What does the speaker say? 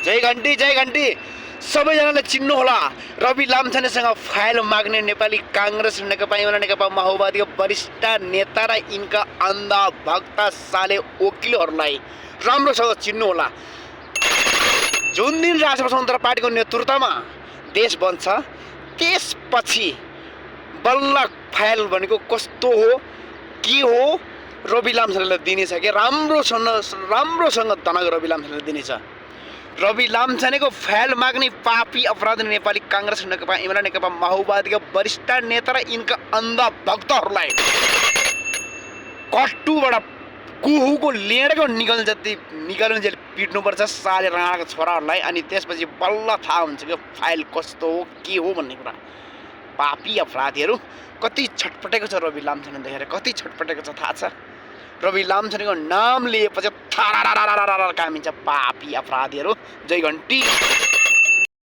जय घन्टी सबैजनाले चिन्नु होला रवि लामछानेसँग फाइल माग्ने नेपाली कांग्रेस नेकपा एमाले नेकपा माओवादीका वरिष्ठ नेता र यिनका अन्धभक्त साले वकिलहरूलाई राम्रोसँग चिन्नु होला। जुन दिन राष्ट्र स्वतन्त्र पार्टीको नेतृत्वमा देश बन्छ त्यसपछि बल्ल फाइल भनेको कस्तो हो के हो रवि लामछानेलाई दिनेछ के राम्रोसँग धनक रवि लामछानेलाई दिनेछ। रवि लामछानेको फाइल माग्ने पापी अपराधी नेपाली कांग्रेस नेकपा एमाले नेकपा माओवादीका वरिष्ठ नेता र यिनका अन्धभक्तहरूलाई कट्टुबाट कुहुको लेडको निकाल्नु पिट्नुपर्छ साले राणाको छोराहरूलाई। अनि त्यसपछि बल्ल थाहा हुन्छ कि फाइल कस्तो हो के हो भन्ने कुरा। पापी अपराधीहरू कति छटपटेको छ रवि लामछाने देखेर, कति छटपटेको छ थाहा छ। रवि लामछानेको नाम लिएपछि थारा कामिन्छ पापी अपराधीहरू। जय घन्टी।